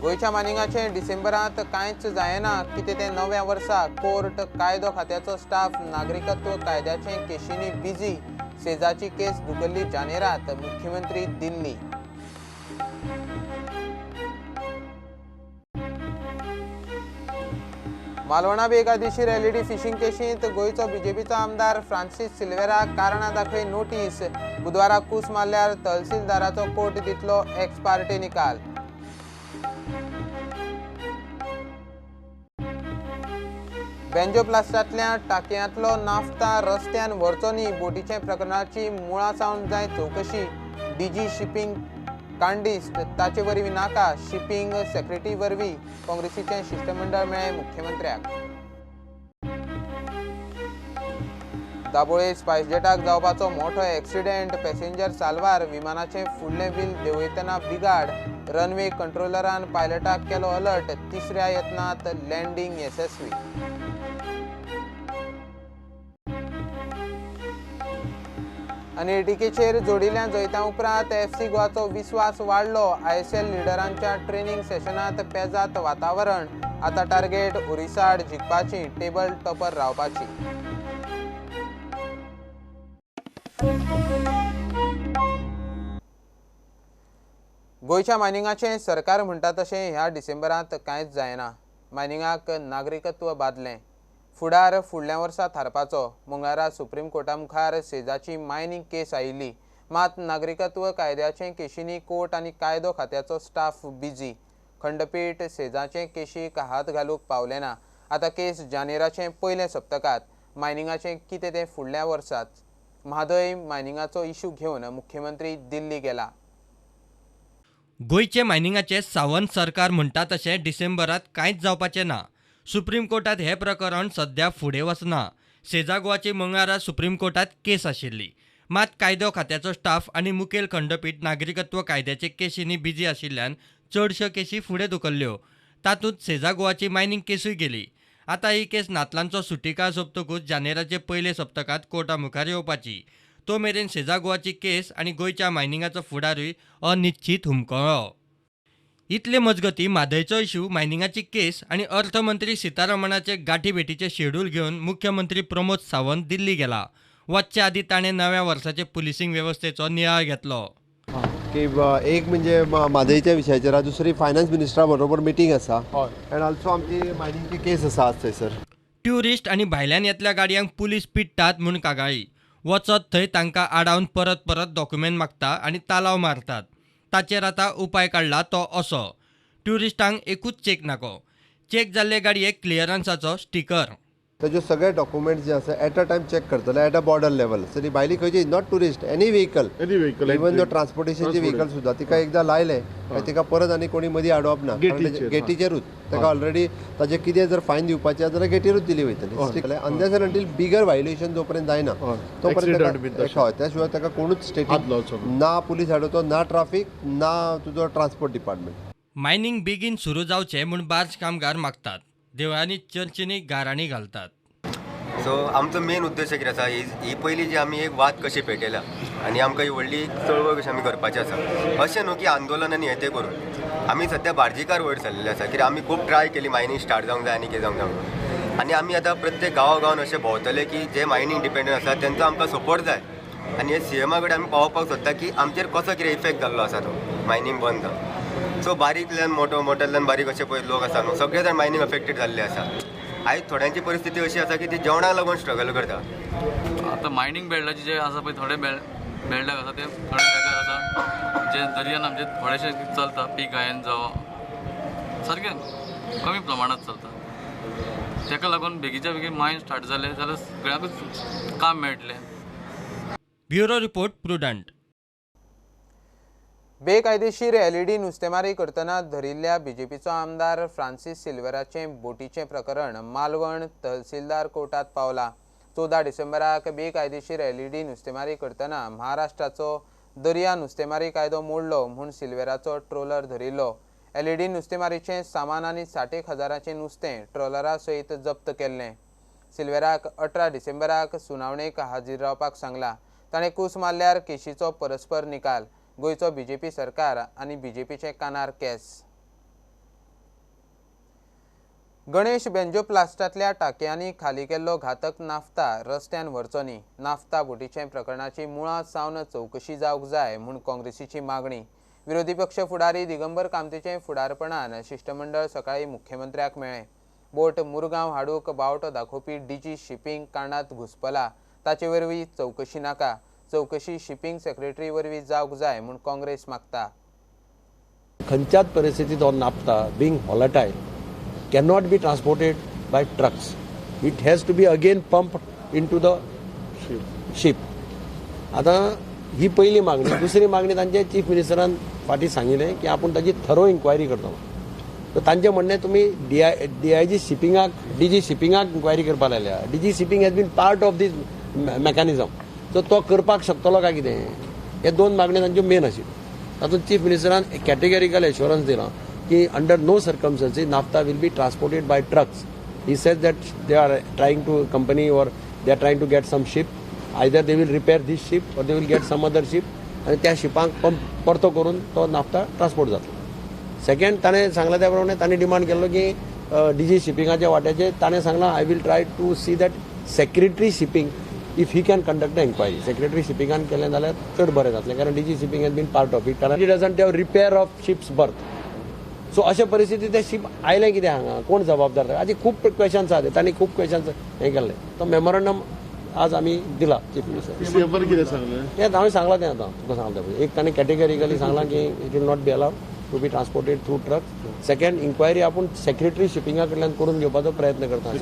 गोंयच्या मायनिंगाचें डिसेंबरांत कांयच जायना कितें तें नव्या वर्सा कोर्ट कायदो खात्याचो स्टाफ नागरिकत्व कायद्याचे केशींनी बिजी सेजाची केस धुकल्ली जानेरात मुख्यमंत्री दिल्ली. मालवणा बेकायदेशीर एलईडी फिशिंग केशींत गोंयचो बीजेपीचो आमदार फ्रांसीस सिल्वेराक कारणां दाखय नोटीस. बुधवारा कूस मारल्यार तहसीलदाराचो कोर्ट दितलो एक्स पार्टी निकाल. बेंजोप्लास्टांतल्या टाकयांतलो नाफ्ता रस्त्यान व्हरचो न्ही बोटीचे प्रकरणाची मुळां सावन जाय चवकशी. डीजी शिपींग कांडिस्ट ताचे वरवीं नाका शिपींग सेक्रेटरी वरवीं काँग्रेसीचें शिश्टमंडळ मेळ्ळें मुख्यमंत्र्याक. दाबोळे स्पायसजेटाक जावपाचो मोठो एक्सिडेंट. पॅसेंजर साल्वार. विमानाचें फुडलें व्हील देंवयतना बिगाड. रनवे कंट्रोलरान पायलटाक केलो अलर्ट. तिसऱ्या यत्नांत लँडींग येसस्वी. आनी एटीकेचेर जोडिल्ल्या जैता उपरांत एफसी गोवाचो विस्वास वाडलो. आयएसएल लिडरांच्या ट्रेनिंग सेशनांत पेजात वातावरण. आतां टार्गेट ओरिसाड जिखपाची, टेबल टॉपर रावपाची. गोंयच्या मायनिंगाचें सरकार म्हणटा तशें ह्या डिसेंबरांत कांयच जायना. मायनिंगाक नागरिकत्व बादलें. फुडार फुडल्या वर्सा थारपाचो. मंगळारा सुप्रीम कोर्टा मुखार सेजाची मायनिंग केस आयिल्ली. मात नागरिकत्व कायद्याचे केशींनी कोर्ट आनी कायदो खात्याचो स्टाफ बिजी. खंडपीठ सेजाचे केशीक हात घालूंक पावलें ना. आतां केस जानेराचे पयले सप्तकांत. मायनिंगाचें कितें तें फुडल्या वर्साच. म्हादय मायनिंगाचो इशू घेवन मुख्यमंत्री दिल्ली गेला. गोंयचे मायनिंगाचे सावंत सरकार म्हणटा तशें डिसेंबरांत कांयच जावपाचें ना. सुप्रीम कोर्टात हे प्रकरण सध्या फुडें वचना. सेजा गोवाची मंगळारा सुप्रीम कोर्टात केस आशिल्ली. मात कायदो खात्याचो स्टाफ आनी मुखेल खंडपीठ नागरिकत्व कायद्याचे केशींनी बिजी आशिल्ल्यान चडश्यो केशी फुडें धुकल्ल्यो. तातूंत सेजा गोवाची मायनिंग केसूय गेली. आतां ही केस नातलांचो सुटी काळ सोंपतकूच जानेराचे पयले सप्तकांत कोर्टा मुखार येवपाची. तो मेरेन सेजा गोवाची केस आनी गोंयच्या मायनिंगाचो फुडारूय अनिश्चित हुमकळ्ळो. इतले मजगती म्हादयचो इशू, मायनिंगाची केस आनी अर्थमंत्री सीतारमणाचे गाठी भेटीचे शेड्यूल घेवन मुख्यमंत्री प्रमोद सावंत दिल्ली गेला. वचचे आदीं ताणें नव्या वर्साचे पुलिसींग वेवस्थेचो नियाळ घेतलो. की एक म्हणजे म्हादयच्या विशयाचेर, दुसरी फायनान्स मिनिस्टरा बरोबर मिटींग आसा एंड ऑल्सो आमची मायनिंगची केस आसा आज थंयसर. ट्युरिस्ट आनी भायल्यान येतल्या गाडयांक पुलीस पिडटात म्हूण कागाळी. वचत थंय तांकां आडावन परत परत डॉक्युमेंट मागता आनी तालाव मारतात. ताचेर आतां उपाय काडला तो असो, ट्युरिस्टांक एकूच चेक नाको, चेक जाल्ले गाडयेक क्लियरन्साचो स्टिकर. ताज्यो सगळे डॉक्युमेंट्स जे आसा एट अ टायम चॅक करतले at a border level. So ती भायली खंयची not tourist, any vehicle, even though ट्रान्सपोर्टेशनचे vehicle सुद्दां तिका एकदां लायलें काय तिका परत आनी कोणी मदीं आडोवप ना. गेटीचेरूच ताका ऑलरेडी ताजें कितें जर फायन दिवपाचें आसा जाल्यार गेटीरूच दिली वयतली. अंदाज अंटील बिगर व्हायलेशन जोपर्यंत जायना तोपर्यंत हय, त्या शिवाय ताका कोणूच स्टेटीक ना पुलीस आडवतो, ना ट्राफीक, ना तुजो ट्रान्सपोर्ट डिपार्टमेंट. मायनिंग बेगीन सुरू जावचें म्हूण बार्ज कामगार मागतात. देवळांनी चर्चींनी गाराणी घालतात. सो आमचो मेन उद्देश कितें आसा, ही पयली जी आमी एक वाद कशी पेटयल्या आनी आमकां ही व्हडली चळवळ कशी आमी करपाची आसा. अशें न्हू की आंदोलन आनी हें तें करून आमी सद्या बार्जीकार वयर सरलेले आसा. कित्याक आमी खूब ट्राय केली मायनींग स्टार्ट जावंक जाय आनी कितें जावंक जाय. आनी आमी आतां प्रत्येक गांवा गांवान अशें भोंवतले की जे मायनींग डिपेंडंट आसा तेंचो आमकां सपोर्ट जाय. आनी हे सीएमा कडेन आमी पावोवपाक सोदता की आमचेर कसो कितें इफेक्ट जाल्लो आसा तो मायनींग बंद जावन. सो बारीकल्यान मोटो, मोट्यांतल्यान बारीक अशे पळय लोक आसा न्हू, सगळे जाण मायनींग अफेक्टेड जाल्ले आसा. आयज थोड्यांची परिस्थिती अशी आसा की ती जेवणाक लागून स्ट्रगल करता. आतां मायनींग बेल्टाचे जे आसा पळय थोडे बेल्टाक आसा ते थोडे बेकार आसा, जे दर्यान आमचे थोडेशे चलता पीक गायन जावं सारकें कमी प्रमाणांत चलता. ताका लागून बेगीच्या बेगीन मायन स्टार्ट जालें जाल्यार सगळ्यांकूच काम मेळटलें. Bureau report, Prudent. बेकायदेशीर एलईडी नुस्तेमारी करतना धरिल्ल्या बीजेपीचो आमदार फ्रांसीस सिल्वेराचें बोटीचें प्रकरण मालवण तहसीलदार कोर्टात पावला. 14 डिसेंबराक बेकायदेशीर एलईडी नुस्तेमारी करतना महाराष्ट्राचो दर्या नुस्तेमारी कायदो मोडलो म्हूण सिल्वेराचो ट्रोलर धरिल्लो. एलईडी नुस्तेमारीचें सामान आनी 60 हजाराचें नुस्तें ट्रोलरा सयत जप्त केल्लें. सिल्वेराक 18 डिसेंबराक सुनावणेक हाजीर रावपाक सांगला. ताणें कूस मारल्यार केशीचो परस्पर निकाल. गोंयचो बीजेपी सरकार आनी बीजेपीचे कानार केस. गणेश बेंजोप्लास्टांतल्या टाकयांनी खाली केल्लो घातक नाफ्ता रस्त्यान व्हरचो न्ही. नाफ्ता बोटीचे प्रकरणाची मुळां सावन चवकशी जावंक जाय म्हूण काँग्रेसीची मागणी. विरोधी पक्ष फुडारी दिगंबर कामतीचे फुडारपणान शिश्टमंडळ सकाळी मुख्यमंत्र्याक मेळ्ळें. बोट मुरगांव हाडूंक बावटो दाखोवपी डीजी शिपींग कांडांत घुस्पला, ताचे वरवीं चवकशी नाका, चवकशी शिपींग सेक्रेटरी वरवीं जावंक जाय म्हूण काँग्रेस मागता. खंयच्याच परिस्थितीत हो naphtha being volatile cannot be transported by trucks. It has to be again pumped into the ship. आतां ही पहिली मागणी. दुसरी मागणी तांचे चीफ मिनिस्टरान फाटीं सांगिल्लें की आपूण ताची थरो इन्क्वायरी करतलो. तर तांचें म्हणणें तुमी डीआयजी शिपिंगाक, डीजी शिपिंगाक इन्क्वायरी करपाक लायल्या. DG shipping has been part of this mechanism, so तो करपाक शकतलो काय कितें, हे दोन मागण्यो तांच्यो मेन आशिल्ल्यो. तातूंत चीफ मिनिस्टरान कॅटेगरिकल एश्योरन्स दिलां की under no circumstances naphtha will be transported by trucks. He says that they are trying to company or they are trying to get some ship, either they will repair this ship or they will get some other ship आनी त्या शिपांक pump परतो करून तो naphtha transport जातलो. Second ताणें सांगलां त्या प्रमाणे ताणें डिमांड केल्लो की डीजी शिपिंगाच्या वाट्याचेर ताणें सांगलां I will try to see that secretary shipping if he can conduct the enquiry. Secretary शिपिंगान केलें जाल्यार चड बरें जातलें, कारण DG shipping has been part of it, कारण it doesn't have repair of ships berth. So अशे परिस्थितीत ते शीप आयलें कितें हांगा, कोण जबाबदार, हाचे खूब क्वेशन्स आसा. तांणी खूब क्वेशन्स हें केल्ले. तो मेमोरंडम आज आमी दिला चीफ मिनिस्टर. हें हांवें सांगलां तें आतां तुका सांगलां पळय. एक ताणें कॅटेगरिकली सांगलां की it will not be allowed to be transported through truck. Second inquiry आपूण सेक्रेटरी शिपिंगा कडल्यान करून घेवपाचो प्रयत्न करता.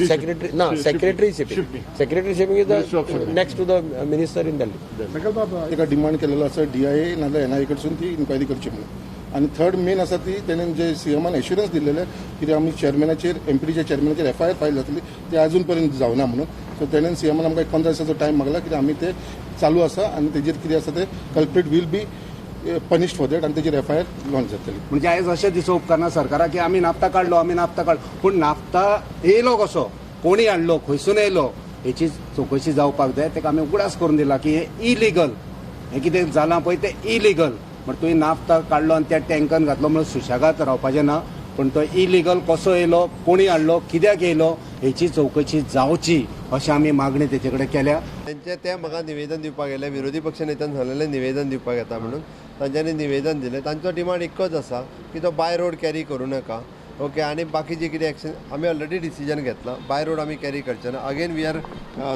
सेक्रेटरी ना, secretary shipping, secretary shipping is the next to the minister in Delhi. ताका डिमांड केलेलो आसा डीआयए नाजाल्यार एनआयए कडसून ती इन्क्वायरी करची म्हणून. आनी थर्ड मेन आसा ती तेणें जे सीएमान एश्युरन्स दिल्लेले कितें आमी चेअरमॅनाचेर, एमपीडीच्या चेअरमॅनाचेर एफआयआर फायल जातली, ते अजून पर्यंत जावना म्हणून. सो तेणें सीएमान आमकां एक 15 दिसाचो टायम मागला कित्याक आमी ते चालू आसा आनी तेजेर कितें आसा ते culprit will be punished for that आनी तेजेर एफआयआर लॉन्च जातली. म्हणजे आयज अशें दिसूं उपकारना सरकाराक की आमी नाफ्ता काडलो, आमी नाफ्ता काडलो, पूण नाफ्ता येयलो कसो, कोणी हाडलो, खंयसून येयलो हेची चवकशी जावपाक जाय. ताका आमी उगडास करून दिला की हें इलिगल, हें कितें जालां पळय तें इलिगल. म्हण तुवें नाफ्ता काडलो आनी त्या टँकान घातलो म्हणून सुशेगाद रावपाचें ना, पूण तो इलिगल कसो येयलो, कोणी हाडलो, कित्याक येयलो हेची चवकशी जावची अशें आमी मागणी तेचे कडेन केल्या. तेंचे ते म्हाका निवेदन दिवपाक गेले, विरोधी पक्ष नेत्यान सांगलेलें निवेदन दिवपाक येता म्हणून तांच्यांनी निवेदन दिलें. तांचो डिमांड एकच आसा की तो बाय रोड कॅरी करूं नाका. ओके, आनी बाकी जे कितें एक्शन आमी ऑलरेडी डिसिजन घेतलां, बाय रोड आमी कॅरी करचे ना. Again we are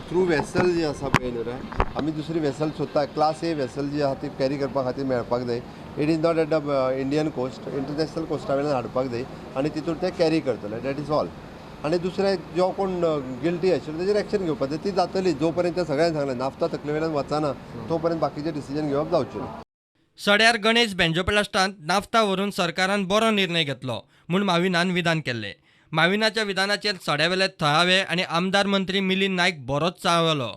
through vessel जी आसा पळय न्हू रे, आमी दुसरी वेसल सोदता, क्लास ए वेसल जी आसा ती कॅरी करपा खातीर मेळपाक जाय. It is not at the Indian coast, international Costa वयल्यान हाडपाक जाय आनी तितून ते कॅरी करतले. That is all. आनी दुसरें जो कोण गिल्टी आशिल्लो तेजेर एक्शन घेवपाक जाय, ती जातली. जो पर्यंत सगळ्यांक सांगलें नाफ्ता तकले वयल्यान वचना तो पर्यंत बाकीचे डिसिजन घेवप जावचें ना. सड्यार गणेश बेंजोप्लास्टांत नाफ्ता व्हरून सरकारान बरो निर्णय घेतलो म्हूण माविनान विधान केल्लें. माविनाच्या विधानाचेर सड्यावेले थळावे आनी आमदार मंत्री मिलिंद नायक बरोच चाळवलो.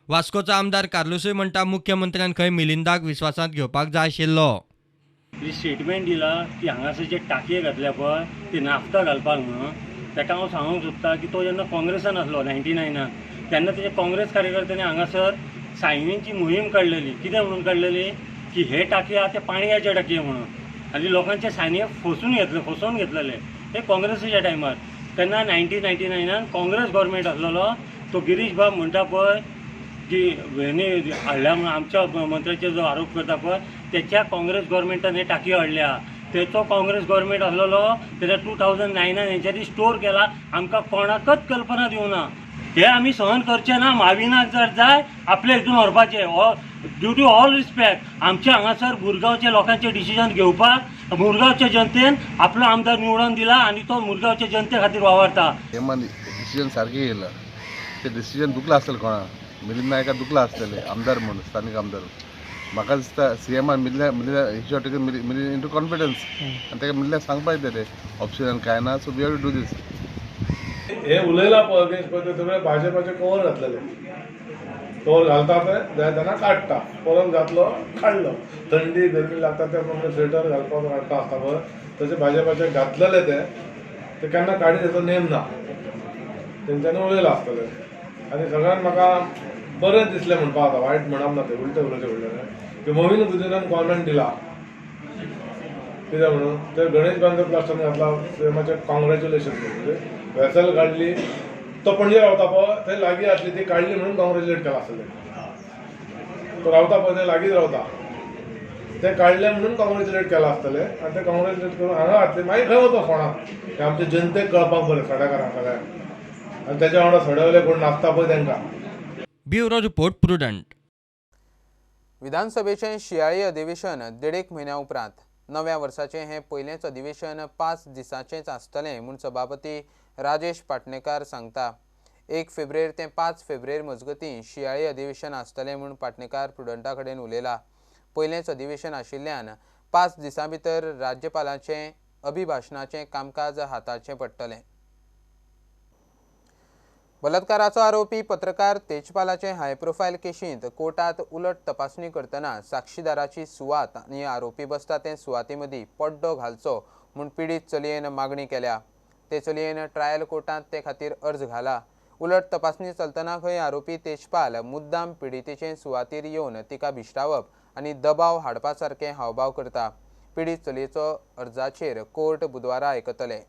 वास्कोचो आमदार कार्लुसूय म्हणटा मुख्यमंत्र्यान खंय मिलिंदाक विस्वासांत घेवपाक जाय आशिल्लो. स्टेटमेंट दिला की हांगासर जे टाकये घातल्या पळय ते नाफ्ता घालपाक म्हणून, ताका हांव सांगूंक सोदता की तो जेन्ना काँग्रेसान आसलो 99 तेन्ना तेजे काँग्रेस कार्यकर्त्यांनी हांगासर सायनींची मोहीम काडलेली. कितें म्हणून काडलेली की हे टाकये आहा ते पाणयाचे टाकये म्हणून, आनी लोकांचे सायनी फसून घेतले, फसोवन घेतलेले हे काँग्रेसीच्या टायमार. तेन्ना 1999 काँग्रेस गव्हर्मेंट आसलेलो तो गिरीश बाब म्हणटा पळय की हेणी हाडल्या म्हणून आमच्या मंत्र्याचेर जो आरोप करता पळय तेच्या काँग्रेस गव्हर्मेंटान हे टाकयो हाडल्या. तेचो काँग्रेस गव्हर्मेंट आसलेलो तेन्ना 2009 हेंच्यांनी स्टोर केला, आमकां कोणाकच कल्पना दिवना. हे आमी सहन करचे ना. माविनाक जर जाय आपले हितून व्हरपाचें, ड्यू टू ऑल रिस्पेक्ट आमच्या हांगासर मुरगांवच्या लोकांचे डिसिजन घेवपाक मुरगांवच्या जनतेन आपलो आमदार निवडून दिला आनी तो मुरगांवच्या जनते खातीर वावरता. हेमान डिसिजन सारकें येयलां, तें डिसिजन दुखलां आसतलें कोणा, मिलिंद नायका दुखलां आसतलें आमदार म्हणून, स्थानीक आमदार. म्हाका दिसता सीएमान Milind he should take Milind into confidence आनी ताका मिलिंदाक सांगपाक जाय तें ऑप्शन कांय ना, so we have to do this. हे उलयला पळय अगेन्स्ट पळय ते सगळे भाजपाचे कवर घातलेले, कवर घालता ते जाय तेन्ना काडटा, परत घातलो काडलो, थंडी गरमी लागता ते प्रमाणे स्वेटर घालपाक काडटा आसता पळय, तशें भाजपाचे घातलेले ते ते केन्ना काडी तेचो नेम ना, तेंच्यांनी उलयलां आसतलें. आनी सगळ्यांत म्हाका बरें दिसलें म्हणपाक आतां वायट म्हणप ना, ते उलटे उलयचे म्हणलें की मोविन गुदिन्होन कॉमेंट दिला कित्याक म्हणून ते गणेश बांदो प्लास्टर घातला सीएमाचें कॉंग्रेच्युलेशन म्हणजे वेसल काडली, तो पणजे रावता पळय थंय लागीं आसली ती काडली म्हणून कॉंग्रेच्युलेट केला आसतलें. तो रावता पळय थंय लागींच रावता, ते काडले म्हणून कॉंग्रेच्युलेट केलां आसतलें आनी ते कॉंग्रेच्युलेट करून हांगा घातले. मागीर खंय वता फोणाक ते आमच्या जनतेक कळपाक बरें सड्याकारांक सगळ्यांक, आनी तेच्या वांगडा सड्यावयले कोण नाचता पळय तांकां. Bureau report, Prudent. विधानसभेचें शिंयाळी अधिवेशन देडेक म्हयन्या उपरांत नव्या वर्साचें हें पयलेंच अधिवेशन 5 दिसांचेंच आसतलें म्हूण सभापती राजेश पाटणेकार सांगता. 1 फेब्रुवारी ते 5 फेब्रुवारी मजगतीं शिंयाळी अधिवेशन आसतलें म्हूण पाटणेकार प्रुडंटा कडेन उलयला. पयलेंच अधिवेशन आशिल्ल्यान 5 दिसां भितर राज्यपालाचें अभिभाशणाचें कामकाज हाताळचें पडटलें. बलात्काराचो आरोपी पत्रकार तेजपालाचे हाय प्रोफायल केशींत कोर्टात उलट तपासणी करतना साक्षीदाराची सुवात आनी आरोपी बसता ते सुवाते मदीं पड्डो घालचो म्हूण पिडीत चलयेन मागणी केल्या. ते चलयेन ट्रायल कोर्टांत ते खातीर अर्ज घाला. उलट तपासणी चलतना खंय आरोपी तेजपाल मुद्दाम पिडितेचे सुवातेर येवन तिका भिश्टावप आनी दबाव हाडपा सारके हावभाव करता. पिडीत चलयेचो अर्जाचेर कोर्ट बुधवारा आयकतले.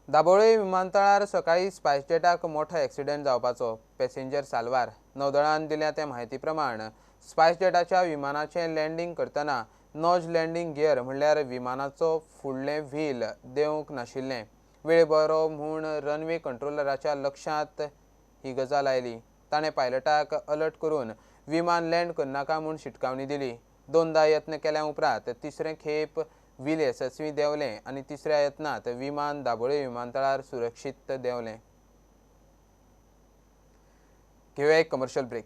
दाबोळे विमानतळार सकाळी स्पायसजेटाक मोठो एक्सिडेंट जावपाचो, पॅसेंजर साल्वार. नौदळान दिल्या त्या म्हायती प्रमाण स्पायसजेटाच्या विमानाचें लँडींग करतना नॉज लँडींग गियर म्हणल्यार विमानाचो फुडलें व्हील देंवंक नाशिल्लें. वेळ बरो म्हूण रनवे कंट्रोलराच्या लक्षांत ही गजाल आयली. ताणें पायलटाक अलर्ट करून विमान लँड करनाका म्हूण शिटकावणी दिली. 2दा यत्न केल्या उपरांत तिसरे खेप व्हील येसस्वी देंवलें आनी तिसऱ्या यत्नांत विमान दाबोळे विमानतळार सुरक्षीत देंवलें. घेवया एक कमर्शियल ब्रेक.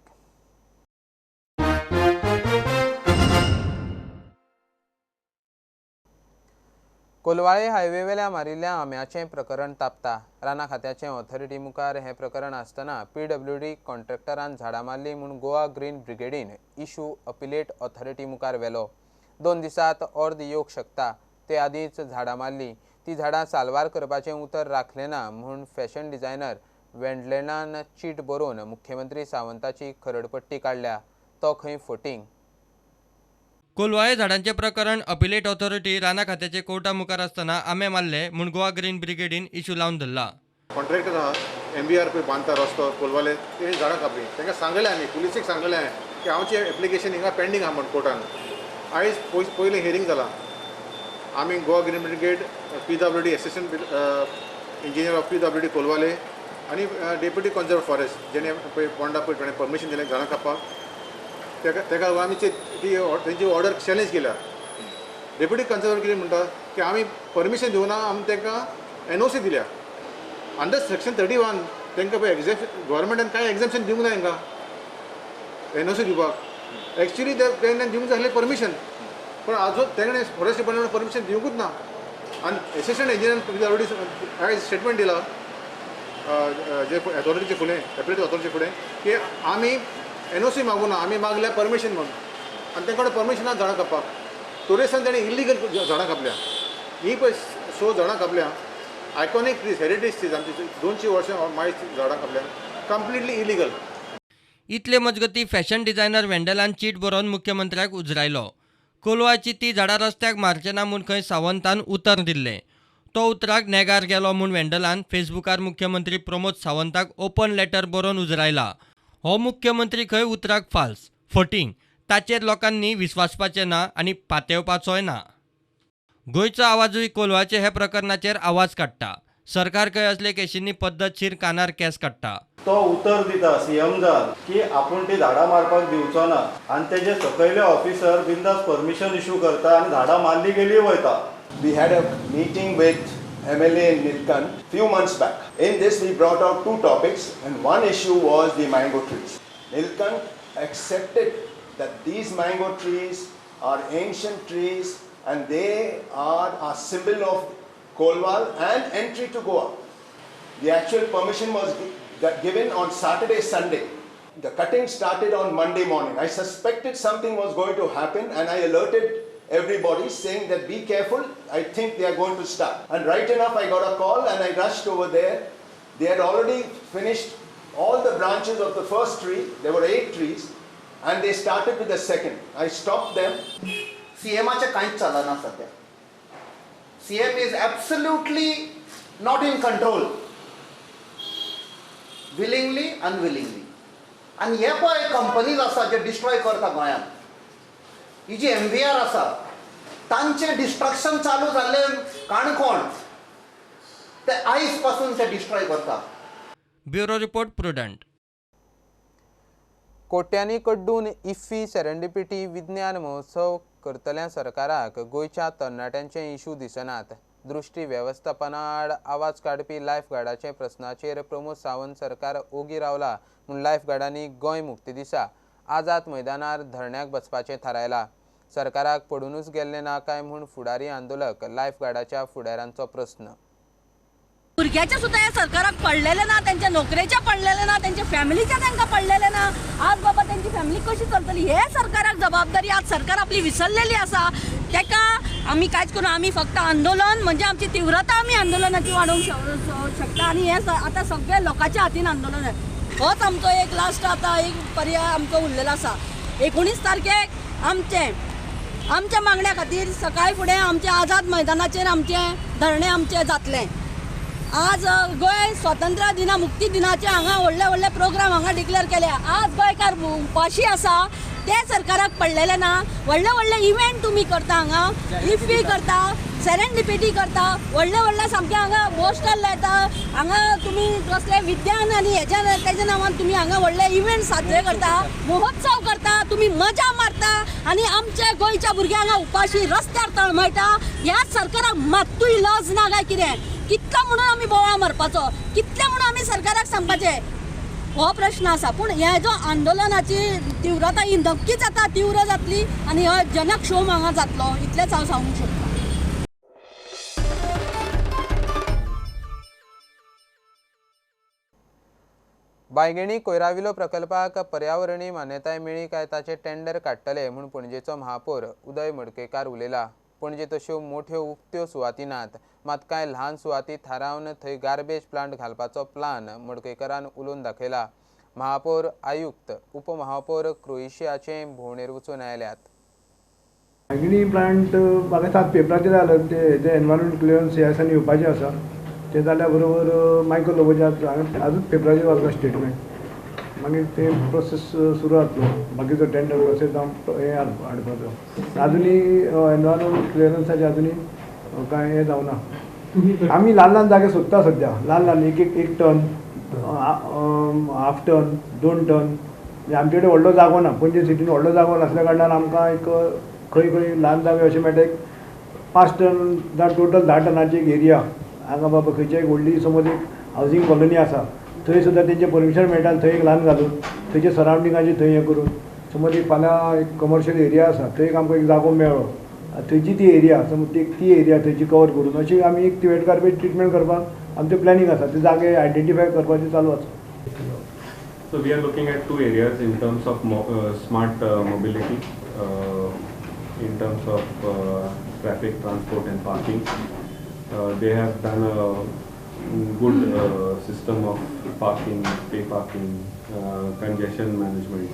कोलवाळे हायवेवेल्या मारिल्ल्या आंब्याचें प्रकरण तापता. रानां खात्याचे ऑथॉरिटी मुखार हें प्रकरण आसतना पीडब्ल्यूडी कॉन्ट्रॅक्टरान झाडां मारली म्हूण गोवा ग्रीन ब्रिगेडीन इशू अपिलेट ऑथॉरिटी मुखार व्हेलो. 2 दिसांत ऑर्द येवंक शकता ते आदींच झाडां मारली. ती झाडां साल्वार करपाचें उतर राखलें ना म्हूण फॅशन डिझायनर वेंडलेनान चीट बरोवन मुख्यमंत्री सावंताची खरडपट्टी काडल्या. तो खंय फटींग. कोलवाळे झाडांचें प्रकरण अपिलेट ऑथॉरिटी रानां खात्याचे कोर्टा मुखार आसतना आंबे मारले म्हूण गोवा ग्रीन ब्रिगेडीन इशू लावन धरला. कॉन्ट्रॅक्टर आहा MBR पळय बांदता रस्तो कोलवाले, ते झाडां कापली. तांकां सांगलें आमी पुलिसीक सांगलें हांवें की आमचें एप्लिकेशन हिंगा पेंडींग आहा म्हूण कोर्टान. आयज पयलें हियरींग जालां. आमी Goa green brigade, PWD assistant engineer of PWD Colvale आनी डेप्युटी कॉन्जर्वर फॉरेस्ट जेणे पळय पोंडा पळय ताणें परमिशन दिलें झाडां कापपाक, तेका लागून आमी ती तेंची ऑर्डर चॅलेंज केल्या. डेप्युटी कॉन्जर्वर कितें म्हणटा की आमी परमिशन दिवना, आमी तांकां NOC दिल्या अंडर सेक्शन 31. तांकां पळय एग्झेम्पशन गव्हर्मेंटान कांय एग्झेम्पशन दिवंक ना तांकां NOC दिवपाक. एक्चुअली तेणें दिवंक जाय आसलें परमिशन, पूण आजून तेणें फॉरेस्ट डिपार्टमेंट परमिशन दिवंकूच ना. आनी एसिस्टंट इंजिनियर ऑलरेडी आयज स्टेटमेंट दिला जे ऑथॉरिटीचे फुडें, एपिलेट ऑथॉरिटीचे फुडें की आमी NOC मागूना, आमी मागल्या परमिशन म्हणून. आनी तेंकडे परमिशन झाडां कापपाक. टुरिस्टान तेणें इल्लिगल झाडां कापल्या. ही पळय 6 झाडां कापल्या, आयकॉनीक ट्रीज, हेरिटेज ट्रीज, आमची 200 वर्सां मायज झाडां कापल्या, कंप्लिटली इलिगल. इतले मजगती फॅशन डिझायनर वेंडलान चीट बरोवन मुख्यमंत्र्याक उजरायलो. कोलवाची ती झाडां रस्त्याक मारचे ना म्हूण खंय सावंतान उतर दिल्लें. तो उतराक नेगार गेलो म्हूण वेंडलान फेसबुकार मुख्यमंत्री प्रमोद सावंताक ओपन लेटर बरोवन उजरायला. हो मुख्यमंत्री खंय उतराक फाल्स, फटींग, ताचेर लोकांनी विस्वासपाचें ना आनी पातेवपाचोय ना. गोंयचो आवाजूय कोलवाचे हे प्रकरणाचेर आवाज काडटा. सरकार खंय असले केशींनी पद्दतशीर कानार केस काडटा. तो उतर दिता सीएम जान की आपूण ती झाडां मारपाक दिवचो ना आनी तेजे सकयले ऑफिसर बिंदास परमिशन इशू करता आनी झाडां मारली गेली वयता. We had a meeting with MLA in Nilkanth few months back. In this we brought out 2 topics and one issue was the mango trees. Nilkanth accepted that these mango trees are ancient trees and they are a symbol of Colvale and entry to Goa. The actual permission was given on Saturday, Sunday. The cutting started on Monday morning. I suspected something was going to happen and I alerted everybody saying that be careful, I think they are going to start. And right enough, I got a call and I rushed over there. They had already finished all the branches of the first tree. There were 8 trees and they started with the second. I stopped them. सीएमाचें कांयच चलना सद्या. CM is absolutely not in control, willingly unwillingly. आनी हे पळय companies आसा जे destroy करता गोंयांत, ही जी MVR आसा तांचें डिस्ट्रक्शन चालू जाल्लें काणकोण, ते आयज पासून ते डिस्ट्रॉय करता. Bureau report, Prudent. कोट्यांनी कड्डून इफ्फी सेरेंडिपिटी विज्ञान महोत्सव करतल्या सरकाराक गोंयच्या तरणाट्यांचे इशू दिसनात. दृश्टी वेवस्थापना आड आवाज काडपी लायफ गार्डाचे प्रस्नाचेर प्रमोद सावंत सरकार ओगी रावला म्हूण लायफ गार्डांनी गोंय मुक्ती दिसा आझाद मैदानार धरण्याक बसपाचें थारायलां. सरकाराक पडुनूच गेल्लें ना काय म्हूण फुडारी आंदोलक लायफ गार्डाच्या फुडाऱ्यांचो प्रस्न. भुरग्याचे सुद्दां ह्या सरकाराक पडलेलें ना, त्यांच्या नोकरेचें पडलेलें ना, त्यांच्या फॅमिलीचें तांकां पडलेलें ना. आज बाबा त्यांची फॅमिली कशी चलतली हे सरकाराक जबाबदारी आज सरकार आपली विसरलेली आसा. ताका आमी कांयच करूं, आमी फक्त आंदोलन म्हणजे आमची तीव्रता आमी आंदोलनाची वाडोवंक शकता. आनी हे आतां सगळे लोकांच्या हातीन आंदोलन आहे, होच आमचो एक लास्ट आतां एक पर्याय आमचो उरलेलो आसा. 19 तारखेक आमचें आमच्या मागण्या खातीर सकाळी फुडें आमच्या आझाद मैदानाचेर आमचें धरणें आमचें जातलें. आज गोंय स्वातंत्र्य दिना मुक्ती दिनाचे हांगा व्हडले व्हडले प्रोग्राम हांगा डिक्लेअर केले. आज गोंयकार उपाशी आसा, ते सरकाराक पडलेले ना. व्हडले व्हडले इव्हेंट तुमी करता हांगा, इफ्फी करता, सेरेंडिपिटी करता, व्हडले व्हडले सामके हांगा पोस्टर लायता. हांगा तुमी कसले विज्ञान आनी हेज्या तेज्या नांवान तुमी हांगा व्हडले इव्हेंट साजरे करता, महोत्सव करता, तुमी मजा मारता आनी आमच्या गोंयच्या भुरग्यांक हांगा उपाशी रस्त्यार तळमळटा. ह्या सरकाराक मात्तूय लज ना काय कितें? कितलो म्हणून आमी बोवाळ मारपाचो, कितले म्हणून आमी सरकाराक सांगपाचें, हो प्रश्न आसा. पूण हे जो आंदोलनाची तीव्रता ही नक्कीच आतां तीव्र जातली आनी हो जनक्षोभ हांगा जातलो, इतलेंच हांव सांगूंक शकता. बायगिणी कोयराविलो प्रकल्पाक पर्यावरणीय मान्यताय मेळ्ळी काय ताचें टेंडर काडटले म्हूण पणजेचो महापौर उदय मडकयकार उलयला. पणजे तश्यो मोठ्यो उक्त्यो सुवाती नात, मात कांय ल्हान सुवाती थारावन थंय गार्बेज प्लांट घालपाचो प्लान मडकयकारान उलोवन दाखयला. महापौर आयुक्त उपमहापौर क्रोएशियाचे भोंवडेर वचून आयल्यात. बायगिणी प्लांट म्हाका सात पेपराचेर आयला, ते एनवायरमेंट क्लियरन्स ह्या दिसांनी येवपाचें आसा. ते जाल्या बरोबर मायकल लोबोचे आजूच पेपराचेर वाचला स्टेटमेंट, मागीर ते प्रोसेस सुरू जातलो. बाकीचो टेंडर प्रोसेस जावन हें हाडपाचो आजुनूय एनवायरमेंट क्लियरन्साचे आजुनूय कांय हें जावना. आमी ल्हान ल्हान जागे सोदता सद्या, ल्हान ल्हान एक एक एक टन, हाफ टन, 2 टन. आमचे कडेन व्हडलो जागो ना, पणजे सिटीन व्हडलो जागो नासल्या कारणान आमकां एक खंय खंय ल्हान जागे अशें मेळटा. एक 5 टन जावं टोटल 10 टनाची एक एरिया हांगा बाबा खंयची एक व्हडली समज एक हावजींग कॉलनी आसा थंय सुद्दां तेंचें परमिशन मेळटा, थंय एक ल्हान घालून थंयचे सरावंडिंगाचे थंय हें करून समज एक फाल्यां एक कमर्शियल एरिया आसा थंय एक आमकां एक जागो मेळ्ळो, थंयची ती एरिया समज ती एरिया थंयची कवर करून अशी आमी एक वेट गार्बेज ट्रिटमेंट करपाक आमचें प्लॅनिंग आसा. ते जागे आयडेंटिफाय करपाचें चालू आसा. So we are looking at 2 areas in terms of smart mobility, in terms of traffic, transport and parking. They have done a good system of parking, pay parking, congestion management.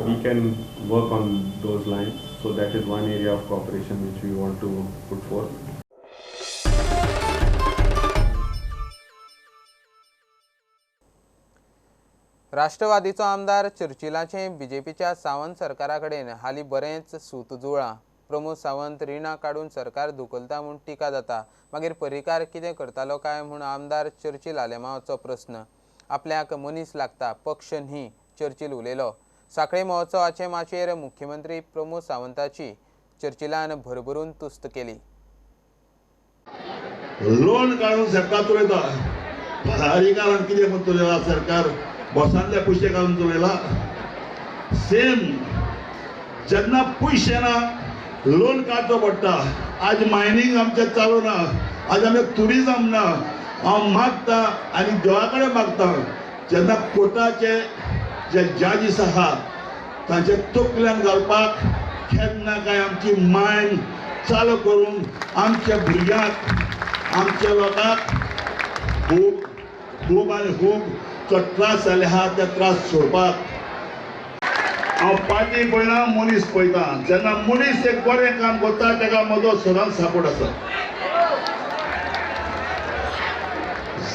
We can work on those lines. So that is one area of cooperation which we want to put forth. राष्ट्रवादीचो आमदार चर्चिलाचे बीजेपीच्या सावंत सरकारा कडेन हालीं बरेंच सूत जुळ्ळां. प्रमोद सावंत रिणां काडून सरकार धुकलता म्हूण टिका जाता, मागीर पर्रीकार कितें करतालो काय म्हूण आमदार चर्चिल आलेमांवाचो प्रस्न. आपल्याक मनीस लागता, पक्ष न्ही, चर्चिल उलयलो. साखळे महोत्सवाचे माचयेर मुख्यमंत्री प्रमोद सावंताची चर्चिलान भरभरून तुस्त केली. लोन काडून सरकार चलयता, पर्रीकारान कितें म्हूण चलयला सरकार, बसांतले पयशे काडून चलयला. सेम जेन्ना पयशे ना लोन काडचो पडटा. आज मायनींग आमचें चालू ना, आज आमचें ट्युरिजम ना. हांव मागता आनी देवा कडेन मागता, जेन्ना कोर्टाचे जे जजीस आहा तांचे तकल्यान घालपाक केन्ना काय आमची मायन चालू करून आमच्या भुरग्यांक, आमच्या लोकांक खूब खूब आनी खूब जो त्रास जाले आहा ते त्रास सोडपाक. हांव पार्टी पळयना, मनीस पळयता. जेन्ना मनीस एक बरें काम करता ताका म्हजो सदांच सपोर्ट आसा.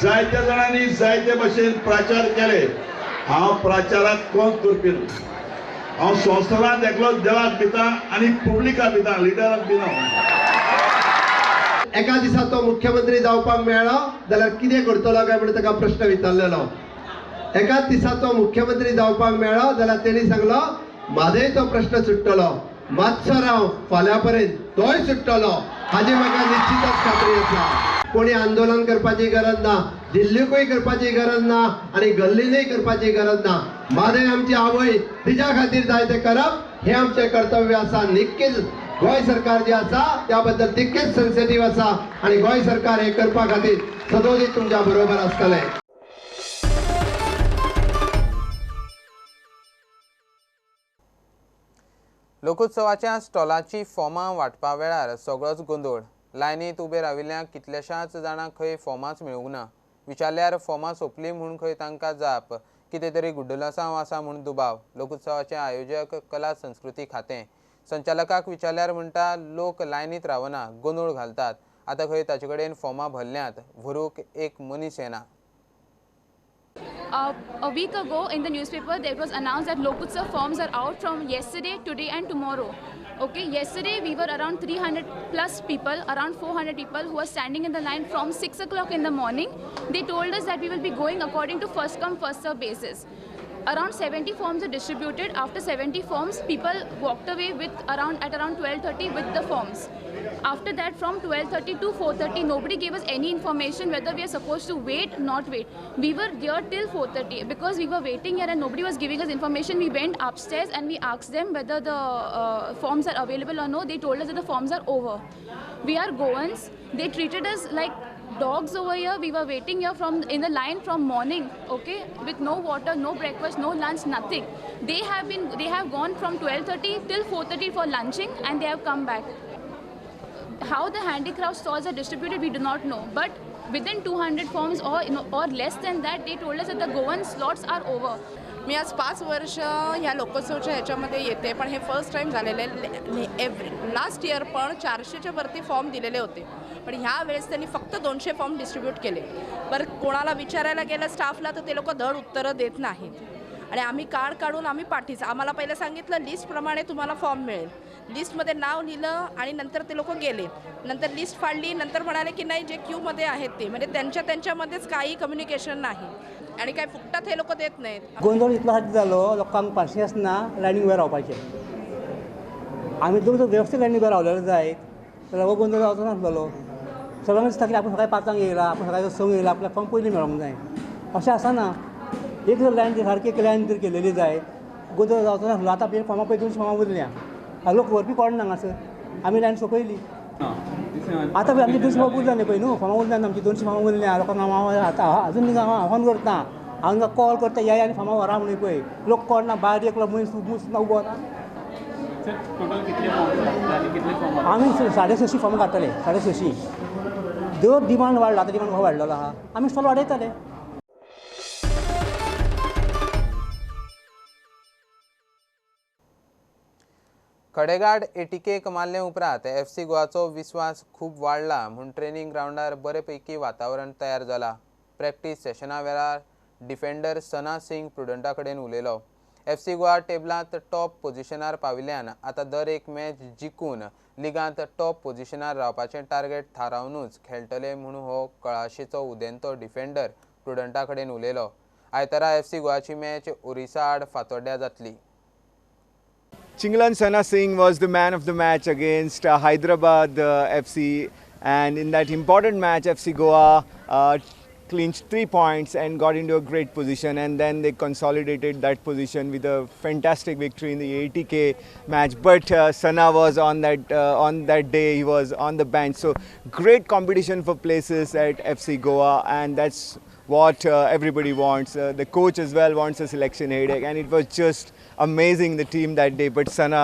जायत्या जाणांनी जायते भशेन प्रचार केले. हांव प्रचाराक कोण करपी न्हू. हांव संवसारांत एकलोच देवाक भिता आनी पब्लिकाक भिता, लिडराक भिना. एका दिसा तो मुख्यमंत्री जावपाक मेळ्ळो जाल्यार कितें करतलो काय म्हणून ताका प्रश्न विचारलेलो. एकाच दिसा तो मुख्यमंत्री जावपाक मेळ्ळो जाल्यार तेणी सांगलो म्हाजोय तो प्रश्न सुट्टलो, मातसो राव फाल्यां पर्यंत तोय सुट्टलो, हाजी म्हाका निश्चितच खात्री आसा. कोणी आंदोलन करपाची गरज ना, दिल्लीकूय करपाची गरज ना आनी गल्लीनूय करपाची गरज ना. म्हादय आमची आवय, तिच्या खातीर जाय तें करप हें आमचें कर्तव्य आसा. नक्कीच गोंय सरकार जे आसा त्या बद्दल तितकेच सेन्सिटीव आसा आनी गोंय सरकार हें करपा खातीर सदोदीत तुमच्या बरोबर आसतलें. लोकोत्सवाच्या स्टॉलाची फॉर्मां वांटपा वेळार सगळोच गोंदळ. लायनींत उबे राविल्ल्या कितल्याशाच जाणांक खंय फॉर्मांच मेळूंक ना. विचारल्यार फॉर्मां सोंपलीं म्हूण खंय तांकां जाप. कितें तरी गुड्डुलसांव आसा म्हूण दुबाव. लोकोत्सवाचे आयोजक कला संस्कृती खातें संचालकाक विचारल्यार म्हणटा लोक लायनींत रावना, गोंदळ घालतात. आतां खंय ताचे कडेन फॉर्मां भरल्यांत, व्हरूंक एक मनीस येना. A week ago in the newspaper there was announced that Lokutsav forms are out from yesterday, today and tomorrow. Okay, yesterday we were around 300 plus people, around 400 people who were standing in the line from 6 o'clock in the morning. They told us that we will be going according to first come first serve basis. Around 70 forms are distributed. After 70 forms, people walked away with around 12:30 with the forms. After that, from 12:30 to 4:30, nobody gave us any information whether we are supposed to wait, not wait. We were here till 4:30 because we were waiting here and nobody was giving us information. We went upstairs and we asked them whether the forms are available or no. They told us that the forms are over. We are Goans. They treated us like dogs over here. We were waiting here from in the line from morning, okay, with no water, no breakfast, no lunch, nothing. They have gone from 12:30 till 4:30 for lunching and they have come back. How the handicraft stalls are distributed, we do not know. But within 200 forms or less than that, they told us that the Goan slots are over. मी आज 5 वर्ष ह्या लोकोत्सवच्या ह्याच्यामध्ये येते, पण हे first time झालेलं आहे. Every last year पण 400च्या वरती फॉर्म दिलेले होते, पण ह्या वेळेस त्यांनी फक्त 200 फॉर्म डिस्ट्रीब्यूट केले. बरं, कोणाला विचारायला गेलं स्टाफला तर ते लोक धड उत्तरं देत नाहीत. आणि आम्ही कार्ड काढून आम्ही पाठीच, आम्हाला पहिलं सांगितलं लिस्टप्रमाणे तुम्हाला फॉर्म मिळेल, लिस्टमध्ये नाव लिहिलं आणि नंतर ते लोक गेले. नंतर लिस्ट फाडली, नंतर म्हणाले की नाही जे क्यूमध्ये आहेत ते, म्हणजे त्यांच्या त्यांच्यामध्येच काही कम्युनिकेशन नाही आणि काय फुकटात हे लोक देत नाहीत. गोंदळ इतलो जालो लोकांक पासियेंस ना लायनीक उबे रावपाचें. आमी जर वेवस्थीत लायनीक उबे रावलेले जायत जाल्यार हो गोंदळ जावचो नासलेलो. सगळ्यांक दिसता की आपूण सकाळी 5 येयला, आपूण सकाळी 6 येयला, आपल्याक फॉर्म पयलीं मेळोंक जाय. अशें आसना. एक जर लायन सारकी एक लायन जर केलेली जायत गोंदळ जावचो नासलो. आतां पळय फॉर्मां पळय 200 फॉर्मां उरल्या, लोक व्हरपी कोण ना हांगासर. आमी लायन सोंपयली. आतां पळय आमची 200 फॉर्मां उरल्या न्ही पळय न्हू, फॉर्मां उरल्या आमची 200 फॉर्मां उरल्या. लोकांक हांव आतां अजून हांव आव्हान करता, हांव कॉल करता या आनी फॉर्मां व्हरा म्हणून पळय लोक कोण ना, भायर एकलो मनीस ना उबो ना. आमी 650 फॉर्मां काडटले, 650. दर डिमांड वाडला, आतां डिमांड वाडलेलो आहा, आमी स्टॉल वाडयतले. खडेगाड एटीकेक मारले उपरांत एफसी गोवाचो विस्वास खूब वाडला म्हूण ट्रेनिंग ग्रावंडार बरे पैकी वातावरण तयार जाला. प्रॅक्टीस सेशना वेळार डिफेंडर सना सिंग प्रुडंटा कडेन उलयलो. एफसी गोवा टेबलांत टॉप पोझिशनार पाविल्ल्यान आतां दर एक मॅच जिखून लिगांत टॉप पोझिशनार रावपाचें टार्गेट थारावनूच खेळटले म्हूण हो कळाशीचो उदेंतो डिफेंडर प्रुडंटा कडेन उलयलो. आयतारा एफसी गोवाची मॅच ओरिसा आड फातोड्ड्या जातली. Chinglen Sana Singh was the man of the match against Hyderabad FC, and in that important match FC Goa clinched 3 points and got into a great position, and then they consolidated that position with a fantastic victory in the ATK match. But Sana was on that day, he was on the bench. So great competition for places at FC Goa, and that's what everybody wants. The coach as well wants a selection headache, and it was just amazing, the team that day. But Sana,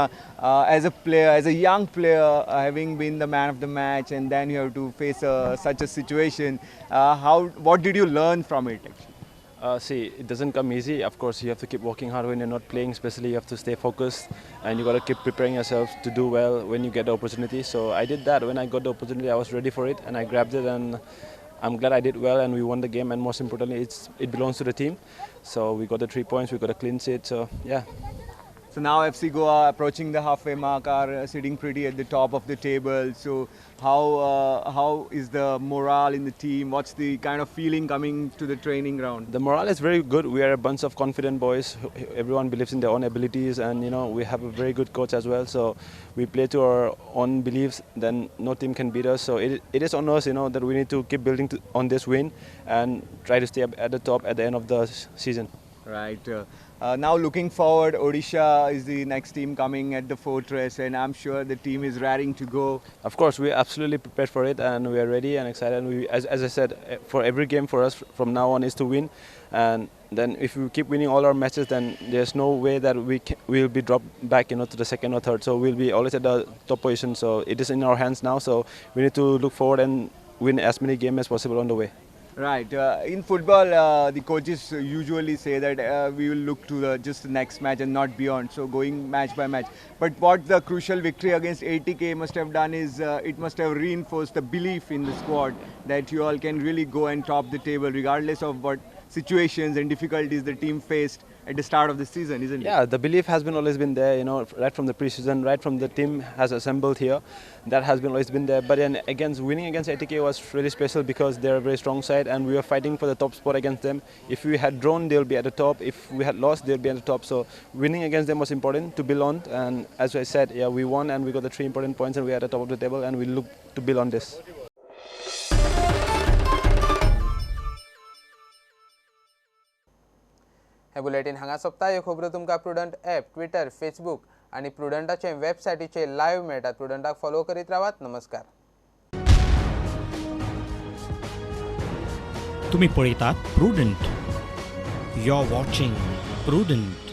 as a player, as a young player, having been the man of the match, and then you have to face such a situation, what did you learn from it actually? See, it doesn't come easy. Of course, you have to keep working hard when you're not playing, especially you have to stay focused and you got to keep preparing yourself to do well when you get the opportunity. So I did that. When I got the opportunity, I was ready for it and I grabbed it, and I'm glad I did well and we won the game, and most importantly, it belongs to the team. So we got the 3 points, we got a clean sheet, so yeah. So now FC Goa approaching the halfway mark, are sitting pretty at the top of the table. So how is the morale in the team? What's the kind of feeling coming to the training ground? The morale is very good. We are a bunch of confident boys. Everyone believes in their own abilities, and we have a very good coach as well. So we play to our own beliefs. Then no team can beat us. So it is on us, that we need to keep building on this win and try to stay up at the top at the end of the season. Right. Now looking forward, Odisha is the next team coming at the Fortress, and I'm sure the team is raring to go. Of course, we are absolutely prepared for it, and we are ready and excited. And we, as I said, for every game for us from now on is to win. And then if we keep winning all our matches, then there's no way that we will be dropped back, to the second or third. So we'll be always at the top position. So it is in our hands now. So we need to look forward and win as many games as possible on the way. Right. In football, the coaches usually say that we will look to just the next match and not beyond, so going match by match. But what the crucial victory against ATK must have done is it must have reinforced the belief in the squad that you all can really go and top the table regardless of what situations and difficulties the team faced at the start of the season, isn't it? Yeah, the belief has always been there, right from the preseason, right from the team has assembled here. That has always been there. But then winning against ATK was really special because they're a very strong side and we were fighting for the top spot against them. If we had drawn, they'll be at the top. If we had lost, they'll be at the top. So winning against them was important to build on. And as I said, yeah, we won and we got the 3 important points and we are at the top of the table and we look to build on this. हे bulletin हांगा सोंपता. ह्यो खबरो तुमकां prudent app, Twitter, Facebook आनी प्रुडंटाचे वेबसायटीचेर live मेळटात. प्रुडंटाक follow करीत रावात. नमस्कार. तुम्ही पळयतात Prudent. You are watching Prudent.